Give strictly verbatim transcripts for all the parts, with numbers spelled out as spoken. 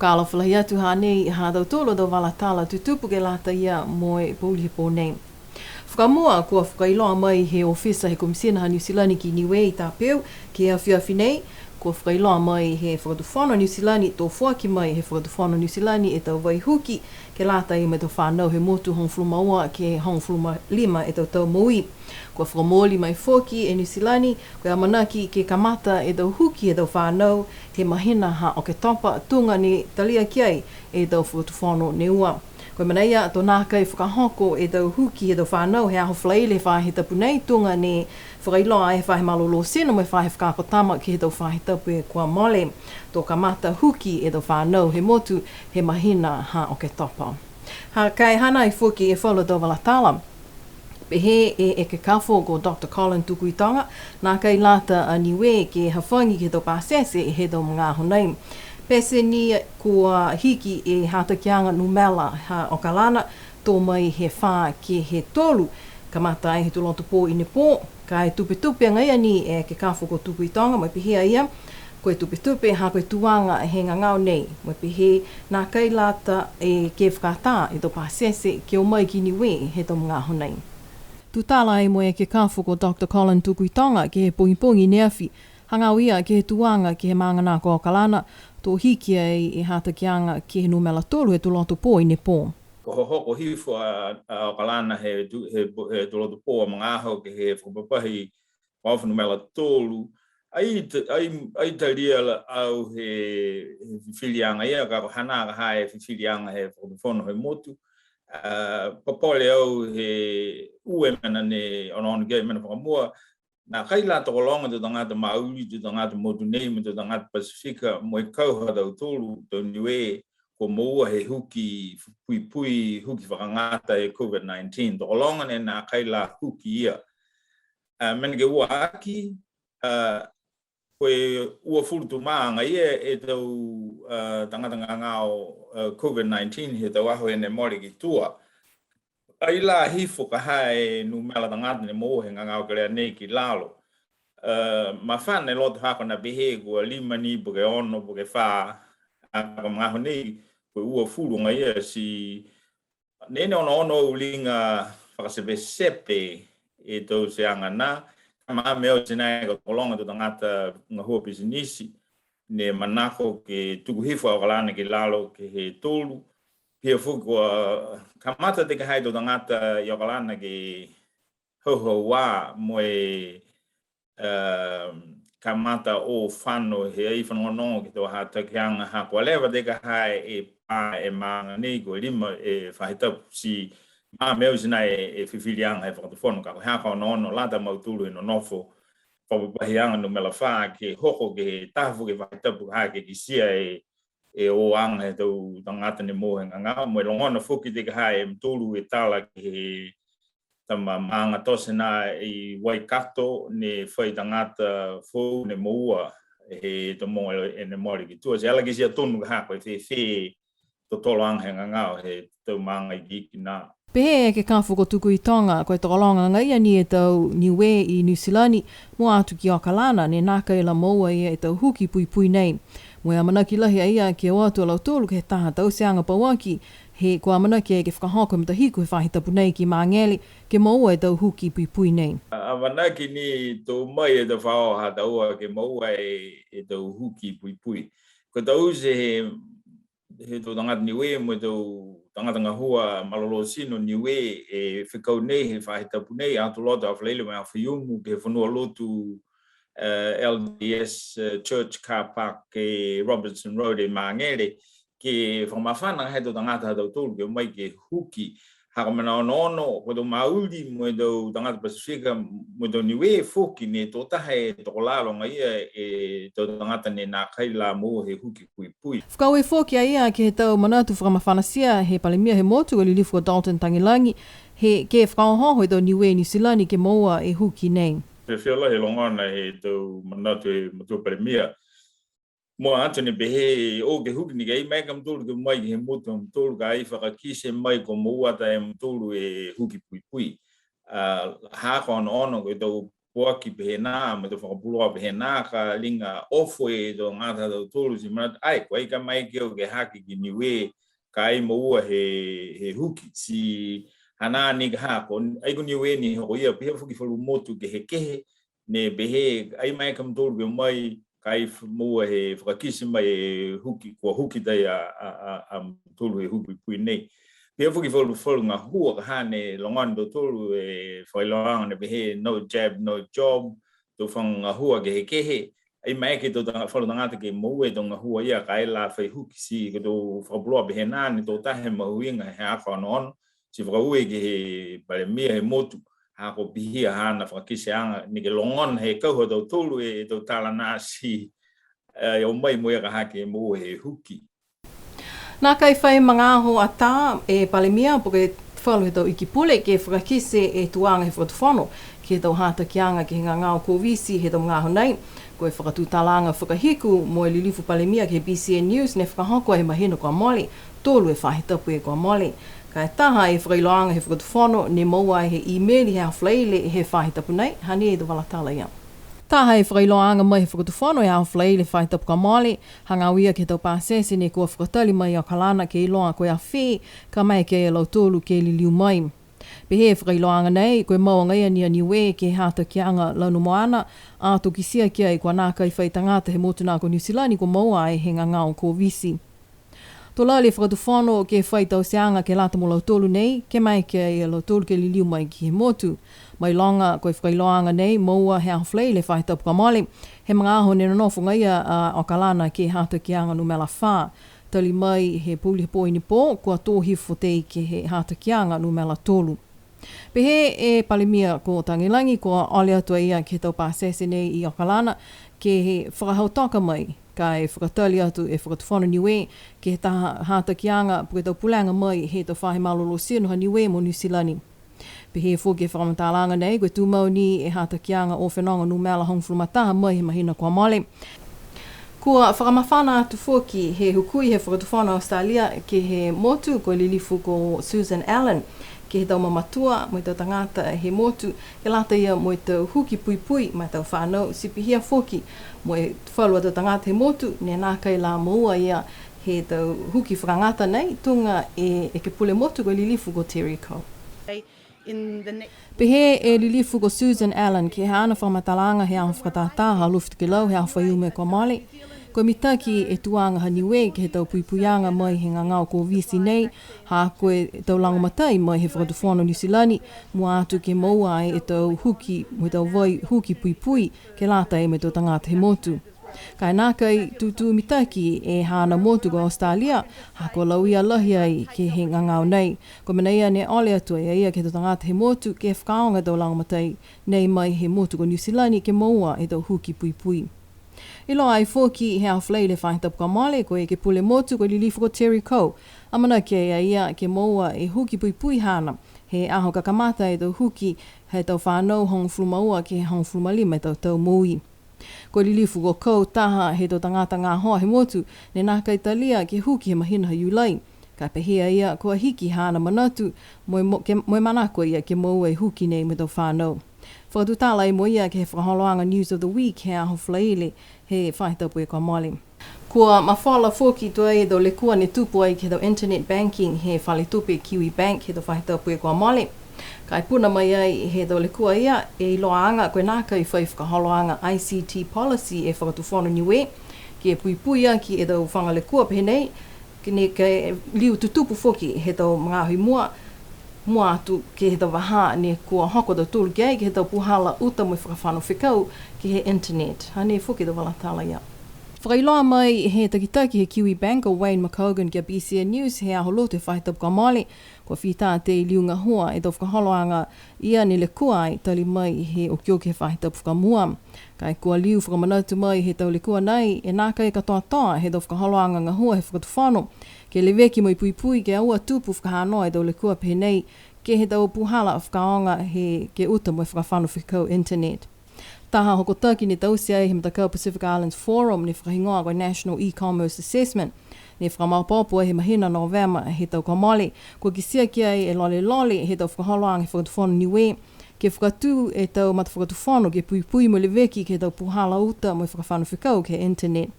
Fakaalofa lahi atu, hanei ha tautolu a tau vala tala tutupu ke lata ia mo e pouli he pō nei. Fakamua, kua fakailoa mai he ofisa he Komisina ha Niu Silani ki Niue i Tapeu, ke he afiafi nei, kua fakailoa mai he Fakatufono Niu Silani, to foaki mai he Fakatufono Niu Silani e tau vai huki, ke lata ia mo e tau fānau he motu hogofulu ma ua ke hogofulu ma lima e tau tau moui. Kua fakamooli mai foki e Niu Silani, ko e amanaki ke kamata e tau huki he tau fānau, he mahina ha Oketopa, tuga ne talia ki ai e tau fakatufono ne ua. Ko e mena ia, to nākai fakahoko e tau huki he tau fānau he aho Falaile he faahi tapu nei, tuga ne fakailoa e he faahi malolō tino mo e faahi fakaako tama ke he tau faahi tapu kua mole. To kamata huki e tau fānau he motu he mahina ha Oketopa. Ha, ka e hanā ai foki e falu a tau vala tala. Pehē e ekekafo ko Doctor Colin Tukuitonga, nākai lata a Niue ke hafagi ke he tau pasese he tau magaaho nei. Pete ni kua hiki e hatakiaga numela ha Okalana, to mai he fā ke he tolu, kamata ai he tuloto pō i ne pō, ka e tupetupe agaia ni e ekekafo ko Tukuitonga, mo e pehē a ia, ko e tupetupe ha ko e tuaga he gagao nei, mo e pehē nākai lata e ke fakatā e tau pasese ke o mai ki Niue he tau magaaho nei. Tutala ai mo e ekekafo ko Doctor Colin Tukuitonga ke he pogipogi ne afi, hagaao ia ke he tuaga ke he maaga na ko Okalana, to hiki ai e hatakiaga ke he numela tolu he tuloto pō i ne pō. Ko hohoko hifo a, a Okalana he tu-, he, he tuloto pō a magaaho ke he fakapapahi fakaofa numela tolu. Ai t-, ai, ai talia la au he, he fifiliaga ia, ka ko e hanā ka ha e fifiliaga he fakatufono he motu. A, popole au he ua e mena ne onoono ki ai. Mena fakamua, nākai la tokologa e tau tagata Maori, tau tagata motu nei, mo e tau tagata Pasifika, mo e kau ha tautolu, tau Niue, kua moua he huki puipui, huki fakagata e COVID nineteen. Tokologa ne nākai la huki ia. A, mena ke ua aki, a, ko e uafulu tumā agaia e tau, a, tagata gagao, a, COVID nineteen he tau aho ne mole ki tua. Ai la hifo ka ha e numela tagata ne moua he gagao kelea nei ki lalo. A, mafana e loto haaku ne pehē kua lima ni po ke ono po ke fā, a, ko e magaaho nei, ko e uafulu agaia ti, ne ne onoono au liga fakatepetepe e tau teaga na, ka e mena au ti nākai tokologa e tau tagata gahua pisinisi, ne manako ke tuku hifo a Okalana ki lalo ke he tolu, pihia foki kua kamata tei ka ha e tau tagata i Okalana ke hauhauā mo e, um, kamata o fano he ai fanogonogo ke he tau hatakiaga ha kua leva tei ka ha e pā e maaga nei ko e lima e faahi tapu ti mena au ti nākai e fifiliaga he fakatufono ka ko e ha ka onoono lata a mautolu he nonofo fakapapahiaga numela fā ke hoko ke he taha foki e faahi tapu ka ha ke kitia e, e oaga he tau tagata ne moua he gagao mo e logona foki tei ka ha e mutolu e tala ke he tama maaga tote na i Waikato ne fai tagata foou ne moua he tau mogo e ne mole ki tua. Ti ala kitia tonu ka ha ko e fēfē totoloaga he gagao he tau maaga ikiiki na. Pehē e ekekafo ko Tukuitonga, ko e tokologa agaia ni e tau Niue i Niu Silani, mua atu ki Okalana, ne nākai la moua e tau huki puipui nei. Mo e amanaki lahi a ia ke o atu a lautolu ke he taha tauteaga pauaki, he kua amanaki ke fakahoko e matahiku he faahi tapu nei ki Magele, ke moua e tau huki puipui nei. A, amanaki ni to mai e tau fao ha taua ke moua e, e tau huki puipui. Ko e taute he, he tau tagata Niue mo e tau tagata gahua malolō tino Niue e fekau nei he faahi tapu nei, Aho Tuloto, Aho Falaile mo e Aho Faiumu, ke he fonua lotu, e, L D S, e, Church Car Park, ke he Robertson Road i Magele, ke fakamafana he tau tagata ha tautolu ke o mai ke huki. Ha ko e mena onoono, ko e tau Maori mo e tau tagata Pasifika, mo e tau Niue foki ne tō taha e tokolalo agaia e tau tagata ne nākai la moua he huki puipui. Fakaaue foki a ia ke he tau manatu fakamafanatia he Palemia he motu, ko e Lilifu ko Dalton Tagelagi, he ke fakaohooho e tau Niue Niu Silani ke moua e huki nei. Fiafia lahi e logona he tau manatu he matua Palemia. Mua atu ne pehē, o ke huki ni ke ai maeke a mutolu ke o mai ke he motu ha mutolu, ka ai fakakite mai kua moua atu e mutolu e huki puipui. A, ha ko e onoono ko e tau poaki pehē nā, mo e tau fakapuloa pehē nā, ka liga ofo e tau tagata ha tautolu ti manatu, ai, kua ai ka maeke au ke hake ki Niue, ka ai moua he, he huki, ti hanā ni ka ha, ko, ai ko Niue ni hoko ia, pihia foki falu motu kehekehe, ne pehē, ai maeke a mautolu ke o mai, ka ai f-, moua he fakakite mai e huki, kua huki tai a, a, a, a mautolu he huki puipui nei. Pihia foki falu, falu gahua ka ha ne logona e tautolu e fakailoaaga ne pehē, no jab, no job, tau faga gahua kehekehe, ai maeke e tau taga-, falu tagata ke moua e tau gahua ia ka ai la fai huki ti ko e tau fakapuloa pehē nā ne tō taha e mahuiga he aho onoono, ti fakaaue ke he Palemia he motu, ha ko e pihia haana fakakiteaga, neke logona he kauha a tautolu e tau tala nā ti, e, o mai mo e ka hake moua he huki. Nākai fai magaaho atā e Palemia po ke falu he tau Iki Pule ke fakakite e tuaga he Fakatufono ke he tau hatakiaga ke he gagao Koviti he tau magaaho nei. Ko e fakatutalaaga fakahiku mo e lilifu Palemia ke he B C N News ne fakahoko he mahina kua mole, tolu e faahi tapu kua mole. Ka e taha e fakailoaaga he Fakatufono ne moua he imeli he aho Falaile he faahi tapu nei, hanei e tau vala tala ia. Taha e fakailoaaga mai he Fakatufono he aho Falaile faahi tapu kua mole, hagaao ia ke he tau pasese ne kua fakatali mai i Okalana ke iloa ko e a fē ka maeke a lautolu ke liliu mai. Pehē e fakailoaaga nei, ko e mau agaia ni a Niue ke he hatakiaga lanu moana, ato kitia ki ai kua nākai fai tagata he motu nā ko Niu Silani kua moua ai he gagao Koviti. To lali e Fakatufono ke fai tauteaga ke lata mo lautolu nei, ke maeke a lautolu ke liliu mai ke he motu. Mailoga ko e fakailoaaga nei, moua he aho Falaile faahi tapu kua mole, he magaaho ne nonofo agaia a Okalana ke he hatakiaga numela fā. Tali mai he pouli he pō i ne pō, kua tō hifo tei ke he hatakiaga numela tolu. Pehē e Palemia ko Tagelagi, kua ole atu a ia ke he tau pasese nei i Okalana, ke he fakahautoka mai, ka e fakatali atu e Fakatufono Niue, ke he taha hatakiaga, po ke tau pulega mai, he tau faahi malolō tino ha Niue mo Niu Silani. Pehē foki e fakamatalaaga nei, ko e tumau ni e hatakiaga o fenoga numela hogofulu ma taha mai he mahina kua mole. Kua fakamafana atu foki he hukui he Fakatufono Australia ke he motu, ko e lilifu ko Susan Allen, ke he tau mamatua mo e tau tagata he motu, ke lata ia mo e tau huki puipui ma e tau fanau, ti pihia foki mo e falu a tau tagata he motu, ne nākai la moua ia he tau huki fakagata nei, tuga e, e ekepule motu ko e lilifu ko Terry Coe. In the ne- Pehē e lilifu ko Susan Allen ke he haana fakamatalaaga he aho fakatātā ha Alofi Tokelau he aho Faiumu kua mole. Kua mitaki e tuaga ha Niue ke he tau puipuiaga mai he gagao Koviti nei, ha ko e tau lagomatai mai he Fakatufono Niu Silani, mua atu ke moua ai e tau huki, mo e tau vai huki puipui, ke lata mo e tau tagata he motu. Ka e nākai tūtū mitaki e haana motu ko Australia, ha kua lauia lahi ai ke he gagao nei. Ko e mena ia ne ole atu ai a ia ke he tau tagata he motu, ke fakaaoga e tau lagomatai nei mai he motu ko Niu Silani ke moua e tau huki puipui. Iloa ai foki he aho Falaile faahi tapu kua mole, ko e ekepule motu ko e lilifu ko Terry Coe. Amanaki ai a ia ke moua e huki puipui haana, he aho ka kamata e tau huki he tau fanau hogofulu ma ua ke he hogofulu ma lima e tau tau moui. Ko e lilifu ko Coe taha he tau tagata gahoa he motu, ne nākai talia ke huki he mahina ha Iulai. Ka pehē a ia, kua hiki haana manatu, mo e mo-, ke, mo e manako a ia ke moua e huki nei mo e tau fanau. Fakatutala ai mo ia ke he fakaholoaga News of the Week he aho Falaile, he faahi tapu kua mole. Kua mafola foki tuai e tau lekua ne tupu ai ke he tau internet banking he fale tupe Kiwibank he tau faahi tapu kua mole. Ka e puna mai ai he tau lekua ia e iloaaga ko e nākai fai fakaholoaga I C T policy e Fakatufono Niue, ke puipui aki e tau faga lekua pehē nei, ke ne ka liu tutupu foki he tau magaaho i mua, mua atu ke he tau vahā ne kua hoko a tautolu ki ai ke he tau puhala uta mo e fakafano fekau ke he internet. Hanei foki e tau vala tala ia. Fakailoa mai he takitaki he Kiwibank ko Wayne McCogan ki a B C N News he aho Lotu he faahi tapu kua mole, kua fita tei liu gahua e tau fakaholoaga ia ne lekua ai tali mai he okioki he faahi tapu fakamua. Ka e kua liu fakamanatu mai he tau lekua nei, e nākai katoatoa he tau fakaholoaga gahua he Fakatufono ke leveki mo e puipui ke aua tupu fakahanoa e tau lekua pehē nei ke he tau puhala fakaaoga he ke uta mo e fakafano fekau internet. Taha hokotaki ne taute ai he matakau Pacific Islands Forum ne fakahigoa ko e National E-Commerce Assessment, ne fakamaopoopo ai he mahina Novema he tau kua mole, kua kitia ki ai e lolelole he tau fakaholoaga he Fakatufono Niue, ke fakatū e tau matafakatufono ke puipui mo e leveki ke he tau puhala uta mo e fakafano fekau ke he internet.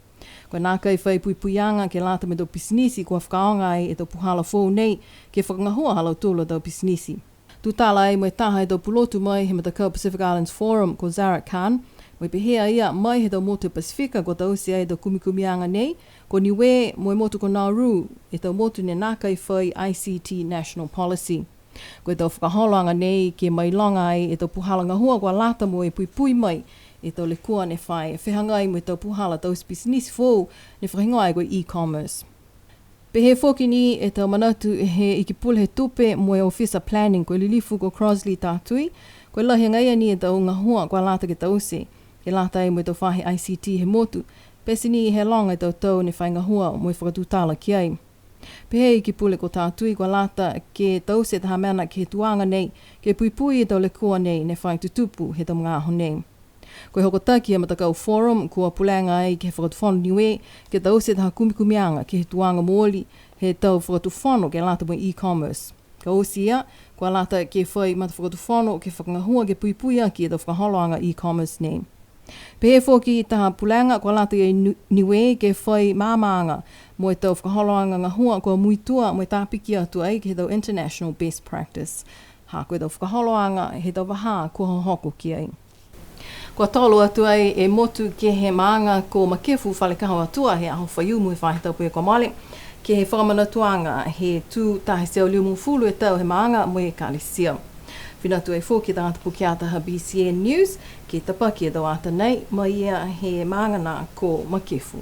Ko e nākai fai puipuiaga ke lata mo e tau pisinisi kua fakaaoga ai e tau puhala foou nei ke fakagahua ha lautolu a tau pisinisi. Tutala ai mo e taha he tau pulotu mai he matakau Pacific Islands Forum ko Zarek Khan, mo e pehē a ia mai he tau motu Pasifika kua taute ai e tau kumikumiaga nei, ko Niue mo e motu ko Nauru, e tau motu ne nākai fai I C T National Policy. Ko e tau fakaholoaga nei ke mailoga ai e tau puhala gahua kua lata mo e puipui mai e tau lekua ne fai, fehagai mo e tau puhala taute pisinisi foou ne fakahigoa ai ko e e-commerce. Pehē foki ni e tau manatu he Ikipule he Tupe mo e Ofisa Planning ko e Lilifu ko Crossley Tatui, ko e lahi agaia ni e tau gahua kua lata ke taute, ke lata ai mo e tau faahi I C T he motu, pete ni he loga e tau tau ne fai gahua mo e fakatutala ki ai. Pehē e Ikipule ko Tatui kua lata ke taute e taha mena ke he tuaga nei, ke puipui e tau lekua nei ne fai tutupu he tau magaaho nei. Ko e hokotaki he matakau Forum, kua pulega ai ke he Fakatufono Niue, ke taute e taha kumikumiaga ke he tuaga mooli he tau fakatufono ke lata mo e e-commerce. Ka oti ia, kua lata ke fai matafakatufono ke fakagahua ke puipui aki e tau fakaholoaga e-commerce nei. Pehē foki taha pulega, kua lata ia i Nu-, Niue ke fai maamaaga mo e tau fakaholoaga gahua kua muitua mo e tapiki atu ai ke he tau international best practice. Ha ko e tau fakaholoaga he tau vahā kua hohoko ki ai. Kua tolo atu ai e motu ke he maaga ko Makefu Falekaho Atua he aho Faiumu he faahi tapu kua mole, ke he fakamanatuaga he tū taha e teau limagofulu e tau he maaga mo e Ekalesia. Fina atu ai foki e tagata pukeata ha B C N News, ke tapaki e tau ata nei, mai ia he maaga na ko Makefu.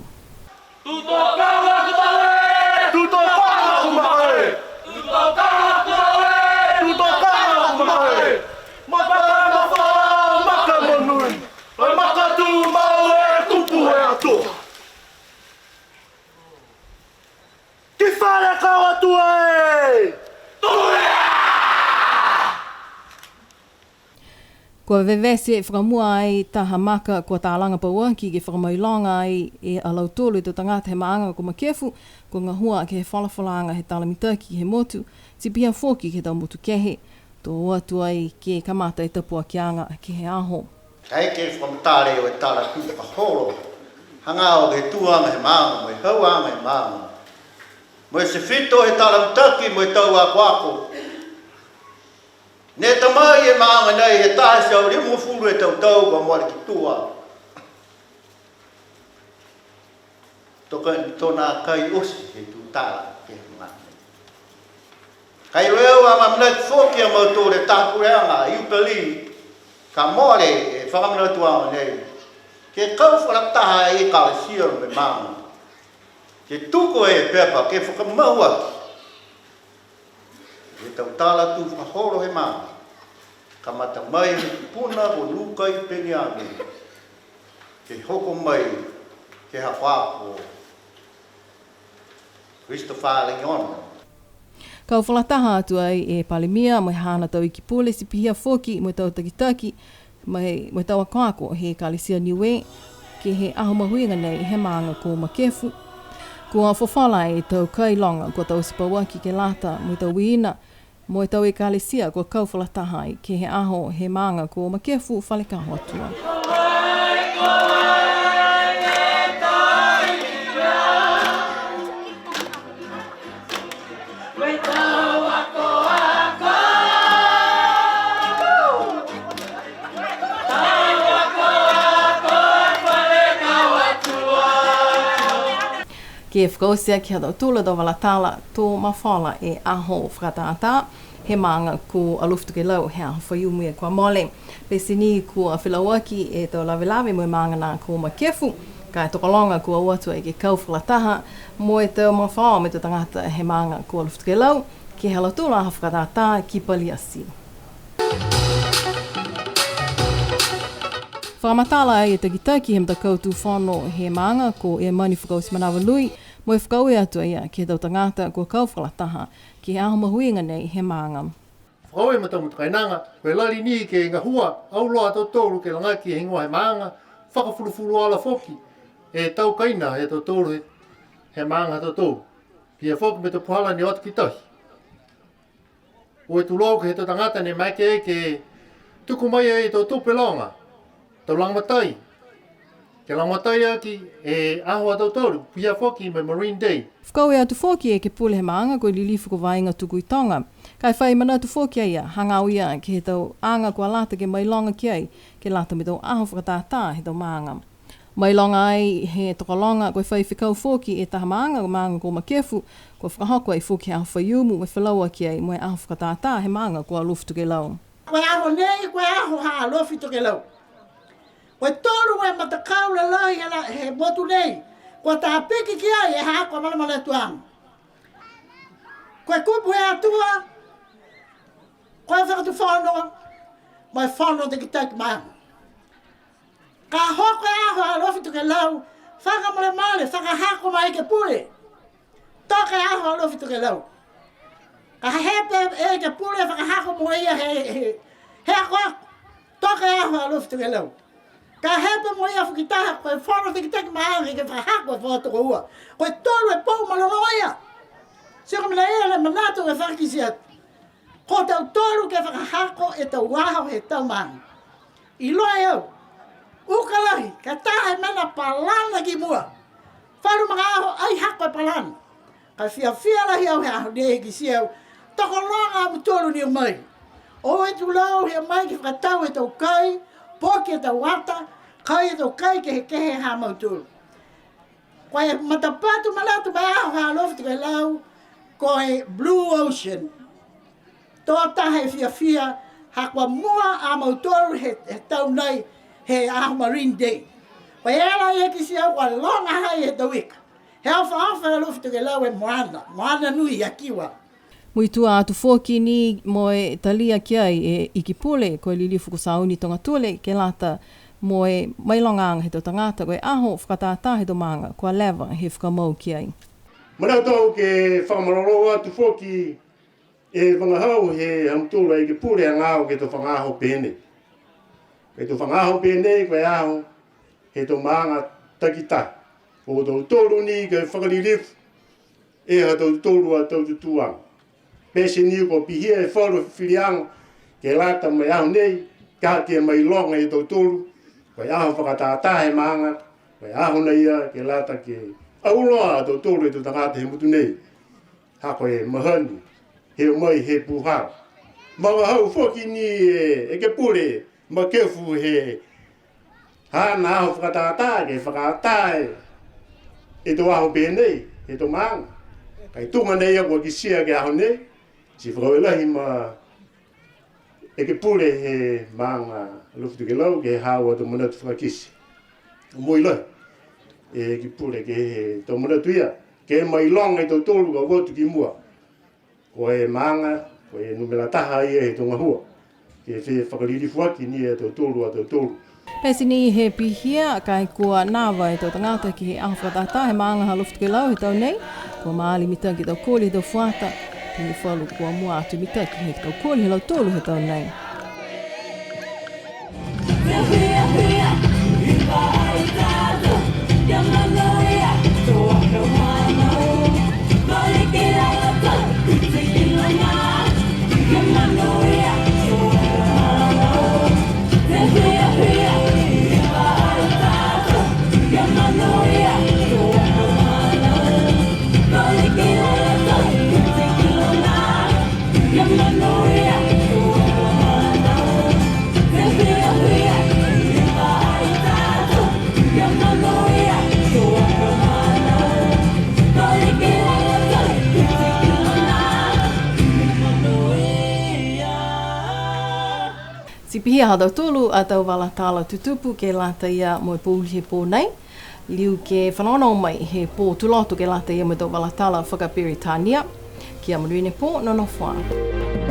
Tutokala ku mahe! Tutokala ku mahe! Tutokala ku mahe! Tutokala ku mahe! Maka mafala, maka monui. Maka tumau e kupu e Atua. Ki fale kau Atua e! Tulia! Kua vevete fakamua ai taha maka kua talaga pauaki ke fakamailoga ai e a lautolu e tau tagata he maaga ko Makefu, kua gahua ke he folafolaaga he tala mitaki he motu, ti pihia foki ke he tau motu kehe, to o atu ai ke kamata e tapuakiaga ke he aho. Kaeke fakamatala e tala tū fakaholo, hagaao ke he tuaga he maaga, mo e hauaga he maaga, mo e tefito he tala mitaki mo e tau akoako. Ne ta mai e maaga nei he taha e teau limagofulu e tau tau kua mole ki tua. To ka, to nākai oti he tutala ke he maaga nei. Ka e au amaamanaki foki a mautolu e taha puleaga, Iupeli, ka mole e fakamanatuaga nei, ke kau fakalataha e Ekalesia mo e maaga. Ke tuku e pepa ke fakamau aki e tau tala tū fakaholo he maaga, kamata mai he tupuna ko Nukai Peniame, ke hoko mai ke he akoako Christopher Langiona. Kau fakalataha atu ai e Palemia mo e haana tau Iki Pule ti pihia foki mo e tau takitaki mo e, mo e tau akoako he Ekalesia Niue, ke he aho mahuiga nei he maaga ko Makefu. Kua fofola e tau kai loga kua taute pauaki ke lata mo e tau uiina mo e tau ekalesia kua kau fakalataha ai ke he aho he maaga ko Makefu, Falekaho Atua. Ke fakaoti aki ha tautolu a tau vala tala, to mafola e aho fakatātā he maaga ko Alofi Tokelau he aho Faiumu kua mole. Pete ni kua felauaki e tau lavelave mo e maaga na ko Makefu, ka e tokologa kua o atu ai ke kau fakalataha mo e tau magafaoa mo e tau tagata he maaga ko Alofi Tokelau, ke he ha lautolu a aho fakatātā ki Paliati. Fakamatala ai e takitaki he matakau tufono he maaga ko Emani Fakaotimanava Lui, mo e fakaaue atu a ia ke he tau tagata kua kau fakalataha ke he aho mahuiga nei he maaga. Fakaaue ma tau matakainaga, ko e lali ni ke gahua, auloa a tautolu ke lagaki e higoa he maaga, fakafulufuluola foki e tau kaina he tautolu he, he maaga ha tautolu. Pihia foki mo e tau puhala ne o atu ki tahi. Ua e tulou ke he tau tagata ne maeke ke Tuku mai e tau tupe loga, tau lagomatai, ke lagomatai aki e aho ha tautolu, pihia foki mo e Marine Day. Fakaaue atu foki e Ekepule he maaga ko e Lilifu ko Vaiga Tukuitoga. Ka e fai manatu foki a ia, hagaao ia ke he tau aga kua lata ke mailoga ki ai, ke lata mo e tau aho fakatātā he tau maaga. Mailoga ai he tokologa, ko e fai fekau foki e taha maaga, ko e maaga ko Makefu, kua fakahoko ai foki he aho Faiumu, mo e felau aki ai mo e aho fakatātā he maaga ko Alofi Tokelau. Ko e aho nei, ko e aho ha Alofi Tokelau. Ko e tolu e matakau lalahi he la-, he motu nei, kua tāpiki ki ai e haaku a malamalatuaga. Ko e kupu he Atua, ko e Fakatufono, mo e Fono Takitaki Maaga. Ka hoko e aho ha Alofi Tokelau, fakamolemole, fakahako ma e Ekepule. Toka e aho ha Alofi Tokelau. Ka hepe e Ekepule fakahako mo ia he, he, he akoako. Toka e aho ha Alofi Tokelau. Ka hepe mo ia foki taha, ko e Fono Takitaki Maaga ke fakahako e fakatokoua. Ko e tolu e pou malolō ia. Ti ko e mena ia le manatu ke fakakite atu. Ko tautolu ke fakahako e tau aho he tau maaga. Iloa e au, uka lahi, ka taha e mena palana ki mua. Falu magaaho ai hako e palana. Ka e fiafia lahi au he aho nei ke kitia au, tokologa a mutolu ne o mai. Oue tulou he mai ke fakatau e tau kai, poki e tau ata, kai e tau kai kehekehe ha mautolu. Ko e matapatu manatu ma e aho ha Alofi Tokelau, ko e Blue Ocean. To taha e fiafia, ha kua mua a mautolu he, he tau nei, he aho Marine Day. Ko e ala ia kitia au kua loga ha ia he tau ika. He ofaofa a Alofi Tokelau e moana, moana nui a Kiwa. Muitua atu foki ni mo e talia ki ai e Ikipule, ko e Lilifu ko Sauni Togatule, ke lata mo e mailogaaga he tau tagata, ko e aho fakatātā he tau maaga, kua leva he fakamau ki ai. Manatu au ke fakamalolō atu foki e vagahau he ha mutolu a Ikipule hagaao ke he tau fagaaho pehē nei. Ke he tau fagaaho pehē nei, ko e aho he tau maaga takitaha. Ko tautolu ni ke fakalilifu e ha tautolu a tau tutūaga. Pete ni kua pihia e falu fifiliaga ke lata mo e aho nei, ka e mailoga e tautolu, ko e aho fakatātā he maaga, ko e aho nei ia ke lata ke auloa a tautolu e tau tagata he motu nei. Ha ko e mahani, he o mai he puhala. Vagahau foki ni e, e Ekepule, Makefu he haana aho fakatātā, ke fakaatā e, e tau aho pehē nei, he tau maaga. Ka e tuga nei a kua kitia ke he aho nei, ti fakaaue lahi ma e Ekepule he maaga Alofi Tokelau, ke he haau a tau manatu fakakite. Moui lahi, e Ekepule ke he tau manatu ia, ke mailoga e tautolu ka o atu ki mua. Ko e maaga, ko e numela taha ia he tau gahua. Ke fe fakalilifu aki ni e tautolu a tautolu. Pete ni he pihia, ka e kua nava e tau tagata ke he aho fakatātā he maaga ha Alofi Tokelau he tau nei. Kua maali mitaki e tau koli he tau fuata. Pihia falu kua mua atu mitaki he tau koli ha lautolu he tau nei. Ti pihia ha tautolu a tau vala tala tutupu ke lata ia mo e pouli he pō nei. Liu ke fanogonogo mai he pō Tuloto ke lata ia mo e tau vala tala fakaperitania. Kia monuina e pō, nonofo ā.